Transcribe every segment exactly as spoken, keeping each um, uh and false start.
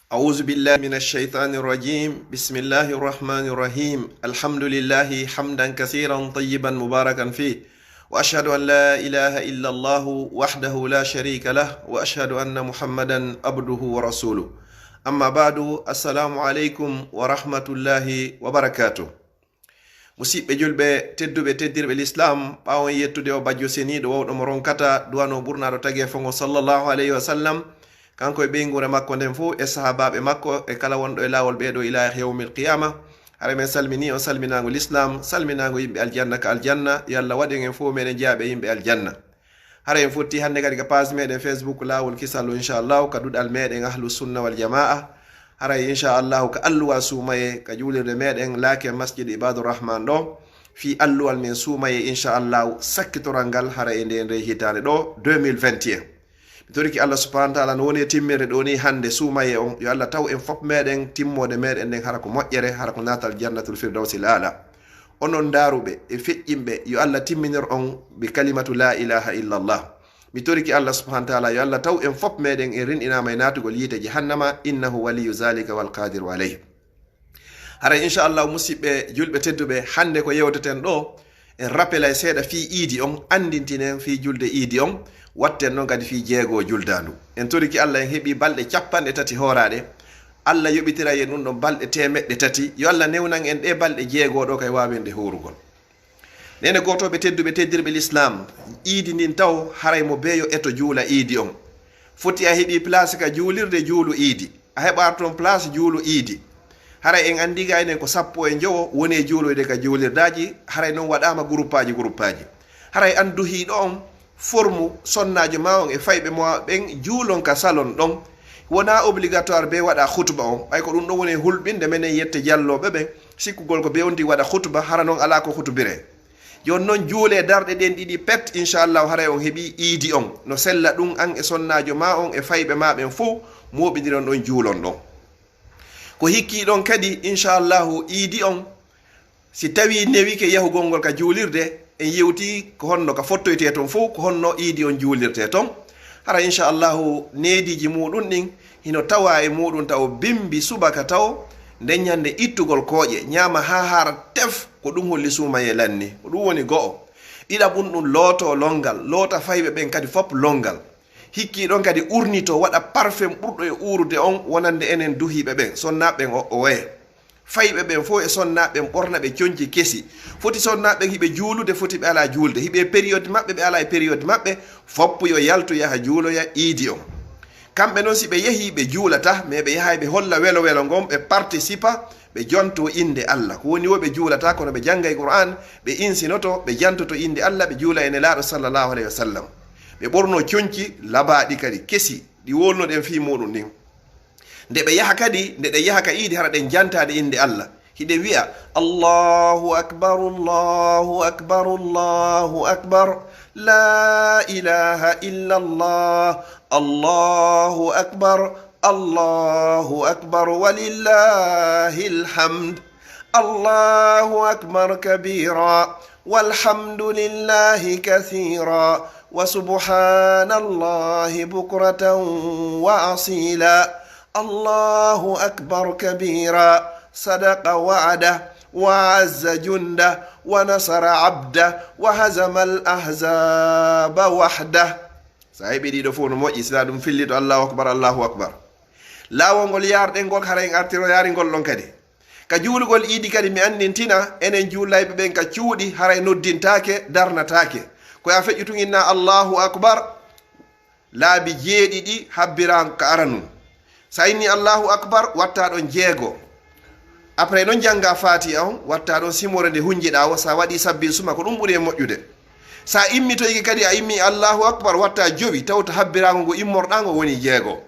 أعوذ بالله من الشيطان الرجيم. بسم الله الرحمن الرحيم. الحمد لله حمدا كثيرا طيبا مباركا فيه. وأشهد أن لا إله إلا الله وحده لا شريك له، وأشهد أن محمدا عبده ورسوله. أما بعد، السلام عليكم ورحمة الله وبركاته. Musiɓɓe julɓe tedduɓe, teddirɓe l'islam, ɓaawo yettude o bajjo seniiɗo wawɗo mo ronkata, duwano ɓurnaaɗo tageefo ngo sallallahu alayhi wa sallam, kanko e ɓeynguure makko nden fof, e sahaabaaɓe makko, e kala wonɗo e laawol ɓeeɗo ila yawmil qiyama. Hara men salmini on salminaango l'islam, salminaango yimɓe aljanna ka aljanna. Yo Allah waɗ en en fof meɗen jeyaaɓe yimɓe aljanna. Hara en fotti hannde kadi ka page meɗen Facebook Laawol Kisal o, inchallahu, ka duɗal meɗen Ahlu Sunna wal Jamaa. Haray inchallahu ka alluwa suumaye ka juulirde meɗen Laake Masjid Ibadur Rahman ɗo, fii alluwal men suumaye inchallahu sakkitoral ngal hara e nden re hitaande ɗo deux mille vingt et un. Mi toriki Allah subhanahu wa taala no woni e timmirde ɗo ni hannde suumaye on, yo Allah taw en fof meɗen timmoode meɗen nden hara ko moƴƴere, hara ko naatal Jannatul Firdawsil Aala. Onon ndaaruɓe e feƴƴinɓe, yo Allah timminir on bi kalimatu la ilaha illallah. Mi toriki Allah subhanahu wa taala yo Allah taw en fof meɗen en rinɗinaama e naatugol yiite jahannama, innahu waliyu zalika wal qadiru alayh. Haray inchallah musiɓɓe julɓe tedduɓe, hannde ko yewteten ɗo, en rappelay seeɗa fii iidi on, anndintinen fii julde iidi on, watten noon kadi fii jeego juldandu. En toriki Allah en heɓi balɗe capanɗe tati hooraaɗe. Allah yoɓitira en ɗum ɗon balɗe teemeɗɗe tati. Yo Allah newnan en ɗe balɗe jeego ɗo kay waawende hoorugol. Nene gootooɓe tedduɓe, teddirɓe l'islam, iidi ndin taw haray mo beeyo eto juula iidi on. Foti a heɓi place ka juulirde, juulu iidi. A heɓaar toon place, juulu iidi. Haray en anndi ga enen ko sappo e njowo woni e juuloyde ka juulirdaaji, haray noon waɗaama guruppaaji, guruppaaji. Haray an duhiiɗo on, formu sonnaajo ma on e fayɓe ma ɓen juulon ka salon ɗon. Wonaa obligatoire be waɗa hutuba on. Ɓay ko ɗum ɗon woni e hulɓinde menen yette jallooɓe ɓen, sikkugol ko be on tigi waɗa hutuba, hara noon alaa ko hutubire. Jooni noon juulee darɗe ɗen ɗiɗi pet, inchallahu haray on heɓi iidi on. No sella ɗum an e sonnaajo ma on e fayɓe ma ɓen fof, mooɓindiron ɗon juulon ɗon. Ko hikkii ɗon kadi, inchallahu iidi on, si tawii newike yahugol ngol ka juulirde, en yewtii ko honno ka fottoytee toon fof, ko honno iidi on juulirtee toon. Hara inchallahu neediiji muuɗum ɗin hino tawaa e muuɗum taw bimbi subaka taw nden ñande ittugol kooƴe, ñaama haa haara tef, ko ɗum holli suumayee lanni. Ko ɗum woni go'o. Ɗiɗaɓum ɗum lootoo lonngal, loota fayɓe ɓen kadi fof lonngal. Hikkii ɗon kadi urnitoo, waɗa parfum ɓurɗo e uurude on wonande enen duhiiɓe ɓen, sonnaaɓe ɓen o, o waye. Fayɓe ɓen fof e sonnaaɓe ɓen ɓorna ɓe conci kesi. Foti sonnaaɓe ɓen hiɓe juulude, foti ɓe alaa juulde. Hiɓe e période maɓɓe, ɓe alaa e période maɓɓe. Foppu yo yaltu yaha juuloya iidi on. Kamɓe noon si ɓe yehii ɓe juulata, mais ɓe yahay ɓe holla welo welo ngon, ɓe participa, ɓe janto innde Allah. Ko woni wo ɓe juulata, kono ɓe janngay Qur'an, ɓe insinoto, ɓe jantoto innde Allah, ɓe juula e Nelaaɗo sallallahu alayhi wa sallam. Ɓe ɓorno conci labaaɗi kadi kesi, ɗi wolnoɗen fii muuɗum ɗin. Nde ɓe yaha kadi, nde ɗe yaha ka iidi, hara ɗen jantaade innde Allah. Hiɗe wi'a, "Allahu akbar, Allahu akbar, Allahu akbar. La ilaha illallah. Allahu akbar, Allahu akbar, walillahil hamd. Allahu akbar kabira, walhamdulillahi kathira, wa subhanallahi bukratan wa asila. Allahu akbar kabira. Sadaqa wa'dah, wa azza jundah, wa nasara abdah, wa hazamal ahzaba wahdah." So a heɓi ɗiɗo fof no moƴƴi, sila ɗum fillito, Allahu akbar, Allahu akbar. Laawol ngol yaarɗen ngol, hara en artiro yaaringol ɗon kadi. Ka juulugol iidi kadi, mi anndintina enen juulayɓe ɓen ka cuuɗi, haray noddintaake, darnataake. Ko yo a feƴƴu tun inna Allahu akbar, laabi jeeɗiɗi habbiraango ka aranun. So a inni Allahu akbar, watta ɗon jeego. Après ɗon jannga Fatiha on, watta ɗon simore nde hunjiɗaa o, so a waɗi sabbi suma, ko ɗum ɓuri e moƴƴude. So a immitoyike kadi, a immi Allahu akbar, watta jowi, tawta habbiraango ngo immorɗaa ngo woni jeego.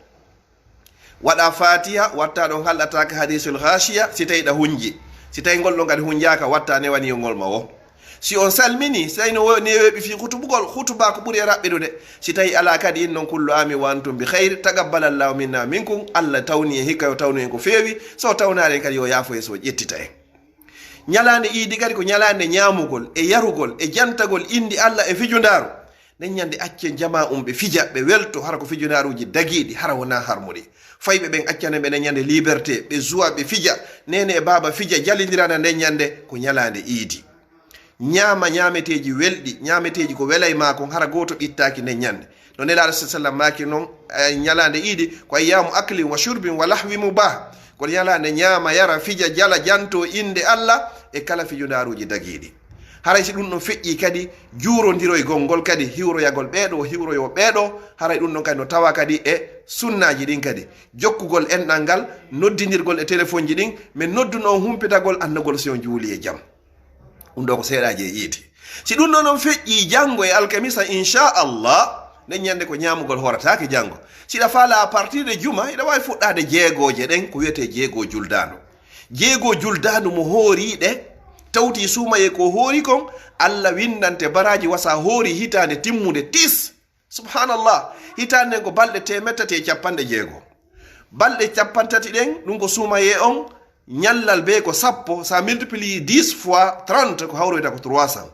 Waɗa Fatiha, watta ɗon hal ataaka hadiisul haashiya, si tawi ɗa hunji. Si tawi ngol ɗon kadi hunjaaka, watta newaniyo ngol ma wo. Si on salmini, si tawi no wo-, neweɓe fii hutubugol, hutuba ko ɓuri e raɓɓiɗude. Si tawi alaa kadi, innon kullu aami wa antum bi khayr, taqabbalallahu minna wa minkum, Allah tawni en hikka, yo tawnu en ko feewi, so tawnaali en kadi yo yaafo en, so ƴettita en. Ñalaande iidi kadi ko ñalaande ñaamugol, e yarugol, e jantagol inndi Allah e fijundaaru. Nden ñande accen jamaa um ɓe fija, ɓe welto, hara ko fijondaaruuji dagiiɗi, hara wonaa harmuɗi. Fayɓe ɓen accane ɓe nden ñande liberté, ɓe zuwa, ɓe fija, neene e baaba fija, jalindirana nden ñande, ko ñalaande iidi. Ñaama ñaameteeji welɗi, ñaameteeji ko welay maa kon, hara gooto ɓittaaki nden ñande. No Nelaaɗo sa sallam maaki non, eh, ñalaande iidi ko ayyaamu aklin wa shurbin wa lahwi mubah. Ko ñalaande ñaama, yara, fija, jala, janto innde Allah e kala fijondaaruuji dagiiɗi. Haray si ɗum ɗon feƴƴii kadi, juurondiroygol ngol kadi, hiwroyagol ɓee ɗoo, hiwroyoo ɓee ɗoo, haray ɗum ɗon kadi no tawa kadi e sunnaaji ɗin kadi. Jokkugol enɗal ngal, noddindirgol e telefonji ɗin, min nodduno on humpitagol annogol si on juuli e jam. Ɗum ɗoo ko seeɗaaji e iidi. Si ɗum ɗoo non feƴƴii janngo e alkamisa, inchallah, nden ñande ko ñaamugol horataake janngo. Si ɗa faala à partir de juma, hiɗa waawi fuɗɗaade jeegooje ɗen, ko wiyetee jeegoo juldaandu. Jeegoo juldaandu mo hoori ɗe, tawti suumayee ko hoori kon, Allah winndante baraaji wasa hoori hitaande timmunde tis. Subhanallah, hitaande nden ko balɗe teemeɗɗe tati e cappanɗe jeego. Balɗe cappanɗe tati ɗen, ɗum ko suumayee on, ñallal bee ko sappo, sa multiplié dix fois trente, ko hawroyta ko trois cents.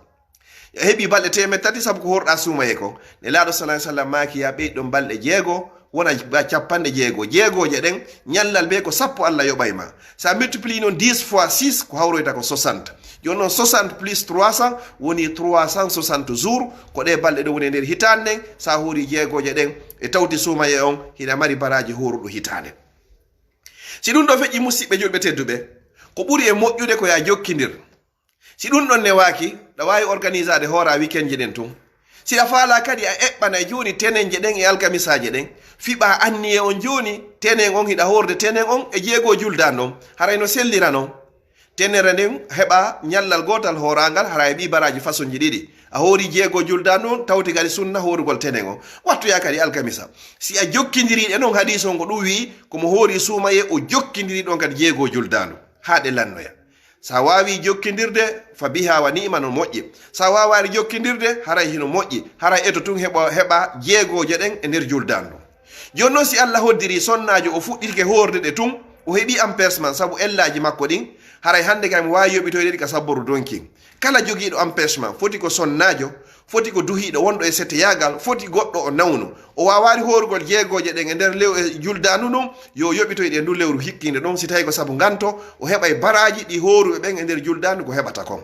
A heɓi balɗe teemeɗɗe tati sabu ko horɗa suumayee kon. Nelaaɗo sallallahu alaihi wasallam maaki, ya ɓeyɗon balɗe jeego, wona ba cappanɗe jeego. Jeegooje ɗen, ñallal bee ko sappo Allah yoɓay ma. Sa multiplié non dix fois six, ko hawroyta ko soixante. Jooni non, soixante plus trois cents woni trois cent soixante jours. Ko ɗee balɗe ɗe woni e nder hitaande nden, sa hoori jeegooje ɗen, e tawti suumayee on, hiɗa mari baraaji hooruɗo hitaande. Si ɗum ɗoo feƴƴi, musiɓɓe julɓe tedduɓe, ko ɓuri e moƴƴude ko ya jokkindir. Si ɗum ɗon newaaki, ɗa waawi organisaade hoora weekendji ɗen tun. Si ɗa faala kadi a eɓɓana e jooni tenenje ɗen e alkamisaaje ɗen, fiɓa anniyee on jooni, tenen on hiɗa hoorde tenen on e jeegoo juldaandu on, haray no sellira non. Tenere nden heɓa ñallal gootal hooraangal, hara heɓi baraaji fasonji ɗiɗi. A hoori jeegoo juldaandu on, tawti kadi sunna hoorugol tenen on. Wattoya kadi alkamisa. Si a jokkindirii ɗe non, hadiis on ko ɗum wi'i, ko mo hoori suumayee o jokkindirii ɗon kadi jeegoo juldaandu, haa ɗe lannoya. Sa waawi jokkindirde, fa biha wa ni'ma, no moƴƴi. Sa waawaali jokkindirde, haray hino moƴƴi. Haray eto tun heɓa, heɓa jeegooje ɗen e nder juldaandu. Jooni non, si Allah hoddiri sonnaajo, o fuɗɗitike hoorde ɗe tun, o heɓi empêchement sabu ellaaji makko ɗin, haray hannde kay mo waawi yoɓitoyde ɗi ka sabboru donkin. Kala jogiiɗo empêchement, foti ko sonnaajo, foti ko duhiiɗo wonɗo e seteyaagal, foti goɗɗo o nawnu. O waawaali hoorugol jeegooje ɗen e nder lew-, e juldaandu ndun, yo yoɓitoy ɗe ndu lewru hikkiinde ɗon, si tawi ko sabu nganto, o heɓay baraaji ɗi hooruɓe ɓen e nder juldaandu ko heɓata kon.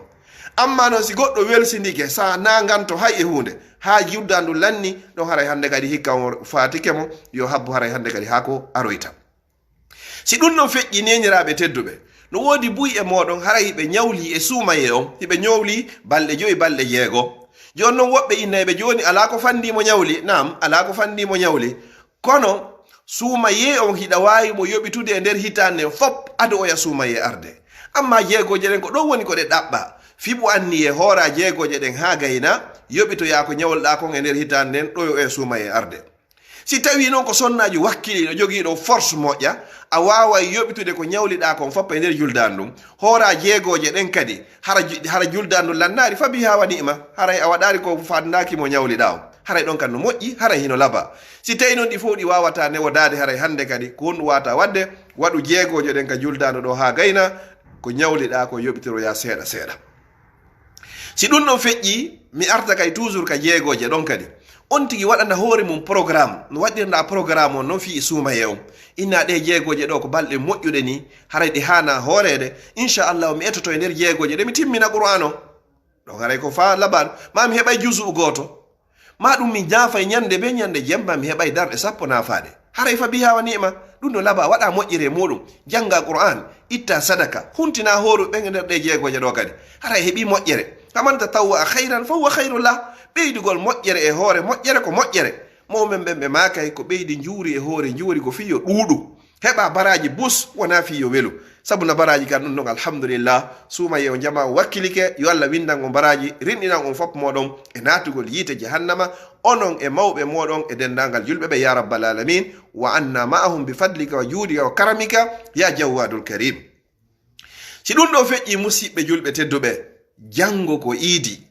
Amma non, si goɗɗo welsindike, sa na nganto hay e huunde, haa juldaandu lanni, ɗon haray hannde kadi hikka on faatike mo, yo habbo haray hannde kadi haa ko aroyta. Si ɗum non feƴƴi, neeniraaɓe tedduɓe, no woodi buy e mooɗon, haray hiɓe ñawli e suumayee on, hiɓe ñawli balɗe joyi, balɗe jeego. Jooni non, woɓɓe innayɓe jooni, alaa ko fandii mo ñawli. Naam, alaa ko fandii mo ñawli. Kono suumayee on hiɗa waawi mo yoɓitude e nder hitaande nden fop, ado oya suumayee arde. Amma jeegooje ɗen, ko ɗon woni ko ɗe ɗaɓɓa. Fiɓu anniyee, hoora jeegooje ɗen haa gayna, yoɓitoyaa ko ñawluɗaa kon e nder hitaande nden, ɗo yo oya suumayee arde. Si tawii non ko sonnaajo wakkiliiɗo jogiiɗo force moƴƴa, a waaway yoɓitude ko ñawliɗaa kon fop e nder juldaandu ndun. Hoora jeegooje ɗen kadi, hara ju-, hara juldaandu ndu lannaali, fa biha wa ni'ma, haray a waɗaali ko fandaaki mo ñawliɗaa on. Haray ɗon kan no moƴƴi, haray hino laba. Si tawii non ɗi fow ɗi waawataa newodaade, haray hannde kadi ko honɗum waawata waɗde? Waɗu jeegooje ɗen ka juldaandu ɗo haa gayna, ko ñawliɗaa ko yoɓitiroyaa seeɗa seeɗa. Si ɗum ɗon feƴƴii, mi arta kay toujours ka jeegooje ɗon kadi. On tigi waɗana hoore mum programme, no waɗirnaa programme on non fii e suumayee on. Inna ɗee jeegooje ɗoo ko balɗe moƴƴuɗe nii, haray ɗe haanaa hooreede. Inchallahu, mi etoto e nder jeegooje ɗe, mi timmina Qur'aan on. Ɗon haray ko faa laban, maa mi heɓay juzu'u gooto. Maa ɗum mi naafay ñande bee ñande, jemma mi heɓay darɗe sappo naafaade. Haray fa biha wa ni'ma, ɗum no laba, waɗa moƴƴere e muuɗum, jannga Qur'aan, itta sadaka, huntina hooruɓe ɓen e nder ɗee jeegooje ɗoo kadi. Haray heɓi moƴƴere. Faman tatawwa'a khayran fa huwa khayrun lah. Ɓeydugol moƴƴere e hoore moƴƴere ko moƴƴere. Mawɓe ɓen ɓe maakay ko ɓeydi njuuri e hoore njuuri ko fii yo ɗuuɗu. Heɓa baraaji bus, wonaa fii yo welu. Sabu na baraaji kan ɗum ɗon, alhamdulillah, suumayee on jamaa on wakkilike, yo Allah winndan on baraaji, rinɗinan on fop mooɗon e naatugol yiite jahannama, onon e mawɓe mooɗon e denndaangal julɓe ɓe, ya rabbal alamin, wa anna ma'ahum bi fadlika wa juudika wa karamika, ya jawwaadul karim. Si ɗum ɗoo feƴƴii, musiɓɓe julɓe tedduɓe, janngo ko iidi.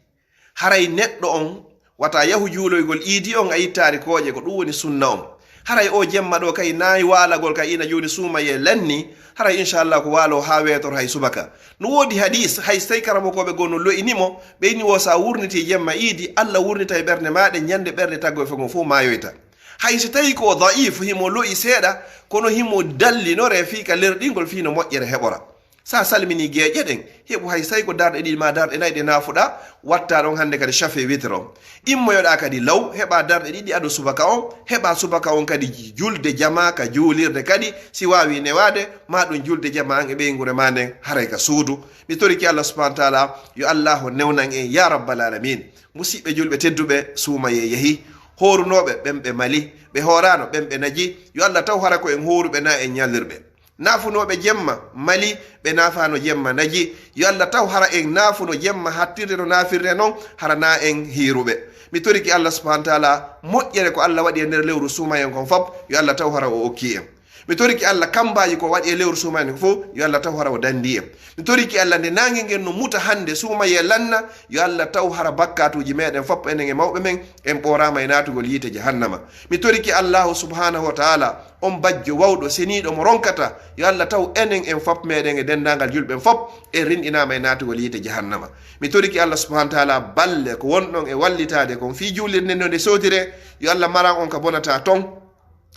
Haray neɗɗo on wata yahu juuloygol iidi on a ittaali kooƴe, ko ɗum woni sunna on. Haray o jemma ɗo kay nayi waalagol kay ina jooni suumayee lanni, haray inchallah ko waalo haa weetor hay subaka. No woodi hadis, hay so tawi karamokooɓe goo no lo'ini mo, ɓe ini wo so a wurniti jemma iidi, Allah wurnita e ɓernde maaɗa, ñande ɓernde taggoy fof ngon fof maayoyta. Hay so tawi ko daif, himo lo'i seeɗa, kono himo dallinore fii ka lerɗingol fii no moƴƴere heɓora. Sa salmini geeƴe ɗen, heɓu hay so tawi ko darɗe ɗiɗi maa darɗe nayi ɗe naafuɗaa, watta ɗon hannde kadi chafe witre on. Immoyoɗaa kadi law, heɓa darɗe ɗiɗi ado subaka on, heɓa subaka on kadi julde jamaa ka juulirde kadi, si waawi newaade, maa ɗum julde jamaa an e ɓeynguure maa nden, haray ka suudu. Mi torike Allah subhanahu wa taala, yo Allahu newnan en, ya rabbal alamin. Musiɓɓe julɓe tedduɓe, suumayee yahi. Hoorunooɓe, ɓen ɓe mali. Ɓe hooraano, ɓen ɓe naji. Yo Allah taw hara ko en hooruɓe naa en ñalirɓe. Naafunooɓe jemma, mali, ɓe naafaano jemma, naji. Yo Allah taw hara en naafuno jemma, hattirde no naafirde non, hara naa en hiiruɓe. Mi torike Allah subhanahu wa taala, moƴƴere ko Allah waɗi e nder lewru suumayee kon fop, yo Allah taw hara o okki en. Mi torike Allah, kambaaji ko waɗi e lewru suumayee kon fof, yo Allah taw hara o dandi en. Mi torike Allah, nde naange ngen no muta hannde, suumayee lanna, yo Allah taw hara bakkaatuuji meeɗen fop, enen e mawɓe men, en ɓooraama e naatugol yiite jahannama. Mi torike Allahu subhanahu wa taala, on bajjo wawɗo seniiɗo mo ronkata, yo Allah taw enen en fop meeɗen e denndaangal julɓe en fop en rinɗinaama e naatugol yiite jahannama. Mi torike Allah subhanahu wa taala, balle ko wonɗon e wallitaade kon fii juulirde nden no nde sootiree, yo Allah maran on ka bonata ton,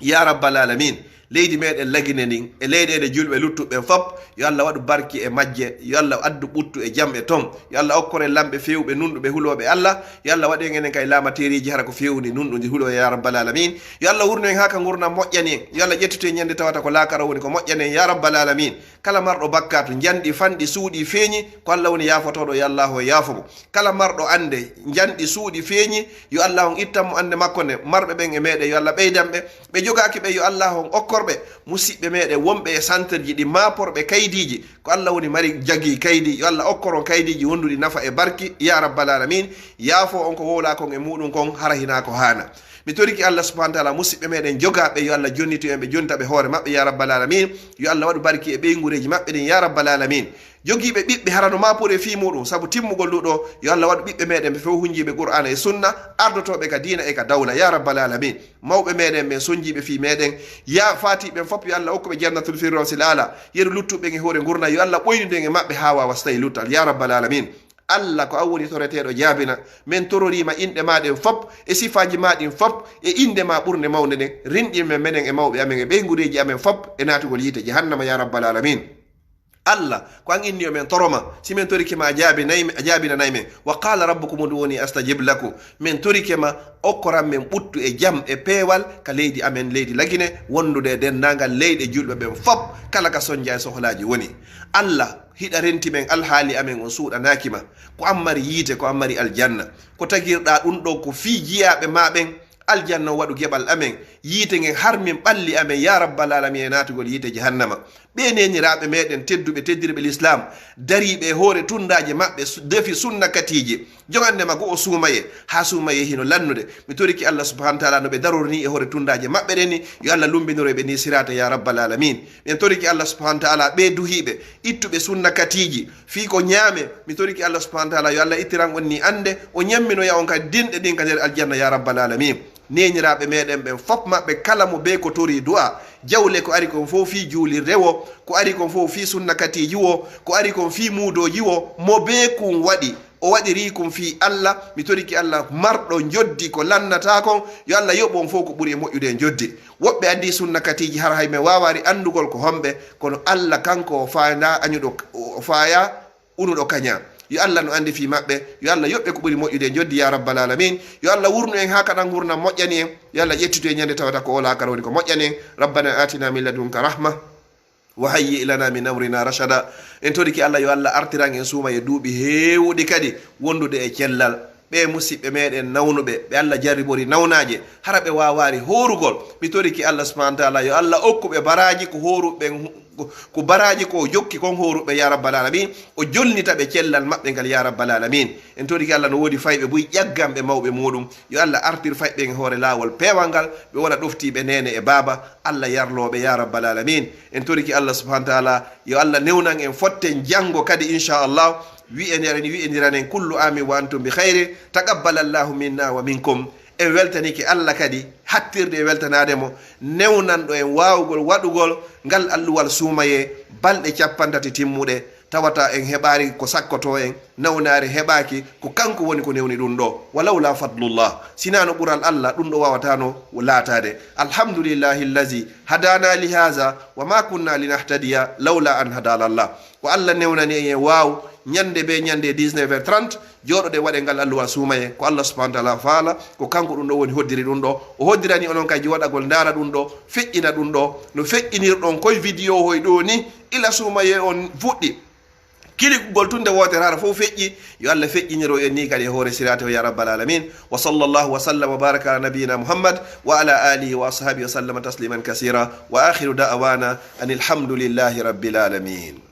ya rabbal alamin. Leydi meeɗen Lagine ndin e leyɗeele julɓe luttuɓe ɓen fop, yo Allah waɗu barki e majje, yo Allah addu ɓuttu e jam e ton, yo Allah okkore lamɓe feewɓe nunɗuɓe hulooɓe Allah, yo Allah waɗu en enen kay laamateeriiji hara ko feewndi nunɗundi huloo ya rabbal alamin. Yo Allah wurnu en haa ka ngurndan moƴƴani en. Yo Allah ƴettitu en ñande tawata ko laakara woni ko moƴƴani en ya rabbal alamin. Kala marɗo bakkaatu, njanɗi, fanɗi, suuɗi, feeñi, ko Allah woni yaafotooɗo, yo Allah o yaafo mo. Kala marɗo annde, njanɗi, suuɗi, feeñi, yo Allah on ittan mo annde makko nde. Marɓe ɓen e meeɗen, yo Allah ɓeydan ɓe. Ɓe jogaaki ɓe, yo Allah on okkor ɓe. Musiɓɓe meeɗen wonɓe e centreji ɗi maaporɓe kaydiiji, ko Allah woni mari jagii kaydi, yo Allah okkor on kaydiiji wonduɗi nafa e barki, ya rabbal alamin. Yaafo on ko wowlaa kon e muuɗum kon, hara hinaa ko haana. Mi torike Allah subhanahu wa taala, musiɓɓe meeɗen jogaaɓe, yo Allah jonnitu en ɓe, jonnita ɓe hoore maɓɓe, ya rabbal alamin. Yo Allah waɗu barki e ɓeynguureeji maɓɓe ɗin, ya rabbal alamin. Jogiiɓe ɓiɓɓe hara no maapore fii muuɗum, sabu timmugol ɗuɗo, yo Allah waɗu ɓiɓɓe meeɗen ɓe fof hunjiiɓe Qur'aana e Sunna, ardotooɓe ka diina e ka dawla, ya rabbal alamin. Mawɓe meeɗen ɓen, sonjiiɓe fii meeɗen, ya faatiiɓe ɓen fof, yo Allah okku ɓe Jannatul Firdawsil Aala. Yeru luttuɓe ɓen e hoore ngurndan, yo Allah ɓoynu en e maɓɓe haa waawa so tawi luttal, ya rabbal alamin. Allah, ko an woni toreteeɗo jaabina. Men tororiima inɗe maa ɗen fop, e sifaaji maa ɗin fop, e innde maa ɓurnde mawnde nden. Rinɗin men, menen e mawɓe amen, e ɓeynguureeji amen fop, e naatugol yiite jahannama, ya rabbal alamin. Allah, ko an inni yo men toro ma. Si men torike ma, a jaabinay, a jaabinanay men. Wa qala rabbukum ud'uni astajib lakum. Men torike ma, okkoran men ɓuttu e jam e peewal ka leydi amen, leydi Lagine, wondude e denndaangal leyɗe julɓe ɓen fop, kala ka sonja e sohlaaji woni. Allah, hiɗa renti men alhaali amen on suuɗanaaki ma. Ko an mari yiite, ko an mari aljanna. Ko tagirɗaa ɗun ɗon ko fii jiyaaɓe maa ɓen, aljanna on waɗu geɓal amen. Yiite ngen harmin ɓalli amen, yaa rabbal aalamiina, e naatugol yiite jahannama. Ɓee neeniraaɓe meeɗen tedduɓe, teddirɓe lislaam, dariiɓe e hoore tunndaaje maɓɓe, su-, defi sunna katiiji, jogande ma go'o suumayee, haa suumayee hino lannude. Mi torike Allah subhaanahu wa ta'aala no ɓe darori nii e hoore tunndaaje maɓɓe ɗen nii, yo Allah lummbinoro ɓe nii siraata, yaa rabbal aalamiin. Min torike Allah subhaanahu wa ta'aala ɓee duhiiɓe, ittuɓe sunna katiiji, fii ko ñaame. Mi torike Allah subhaanahu wa ta'aala yo Allah ittiran on nii annde, o ñamminoya on kadi dinɗe ɗin ka nder aljanna, yaa rabbal aalamiin. Neeniraaɓe meeɗen ɓen fop maɓɓe, kala mo bee ko torii du'a, jawle ko ari kon fof fii juulirde wo, ko ari kon fof fii sunna katiiji wo, ko ari kon fii muudooji wo, mo bee kun waɗi, o waɗirii kun fii Allah, mi torike Allah marɗo njoddi ko lannataa kon, yo Allah yoɓu on fof ko ɓuri e moƴƴude e njoddi. Woɓɓe anndii sunna katiiji, hara hay men waawaari anndugol ko homɓe, kono Allah kanko o faandaa añuɗo, o faayaa unuɗo kaña. Yo Allah no anndi fii maɓɓe, yo Allah yoɓ ɓe ko ɓuri moƴƴude e njoddi, yaa rabbal aalamiin. Yo Allah wurnu en haa kaɗa ngurndan moƴƴani en, yo Allah ƴettitu en ñande tawata ko o laakara woni ko moƴƴani en. Rabbana atina min ladunka rahma, wa hayyi' lana min amrina rashada. En torike Allah, yo Allah artiran en suumayee duuɓi heewuɗi kadi wondude e cellal. Ɓee musiɓɓe meeɗen nawnuɓe, ɓe Allah jarribori nawnaaje, hara ɓe waawaari hoorugol. Mi torike Allah subhaanahu wa ta'aala, yo Allah okku ɓe baraaji ko hooruɓe ɓen, ko, ko baraaji ko o jokki kon hooruɓe, yaa rabbal aalamiin. O jolnita ɓe cellal maɓɓe ngal, yaa rabbal aalamiin. En torike Allah, no woodi fayɓe buy ƴagganɓe mawɓe muuɗum. Yo Allah artir fayɓe ɓen e hoore laawol peewal ngal, ɓe wona ɗoftiiɓe neene e baaba, Allah yarloo ɓe, yaa rabbal aalamiin. En torike Allah subhaanahu wa ta'aala, yo Allah newnan en fotten janngo kadi, inchallah. Wi'endiran, wi'endiran en kullu aamin wa antum bi khayri, taqabbal Allahu minna wa minkum. En weltanike Allah kadi, hattirde e weltanaade mo, newnanɗo en waawugol waɗugol ngal alluwal suumayee balɗe cappanɗe tati timmuɗe, tawata en heɓaari ko sakkotoo en, nawnaare heɓaaki, ko kanko woni ko newni ɗum ɗo. Wa lawla fadlullah, sinaa no ɓural Allah, ɗum ɗo waawataano laataade. Alhamdulillahi allazi hadana li haza wa ma kunna linahtadiya lawla an hadana Allah. Ko Allah newnani en e waaw, ñande be ñande dix-neuf heures trente, jooɗoɗen waɗen ngal alluwal suumayee. Ko Allah subhanahu wa taala faala, ko kanko ɗum ɗo woni hoddiri ɗum ɗo. O hoddirani onon kadi waɗagol ndaara ɗum ɗo, feƴƴina ɗum ɗo, no feƴƴinirɗon koye vidéo hoy ɗo ni, ila suumayee on fuɗɗi. Kiligugol tun nde wootere hara fof feƴƴi, yo Allah feƴƴiniro en ni kadi e hoore siraate o ya rabbal alamin. Wa sallallahu wa sallam wa baraka ala nabiyina Muhammad wa ala alihi wa ashabihi wa sallama tasliman kasira. Wa akhiru da'wana anil hamdulillahi rabbil alamin.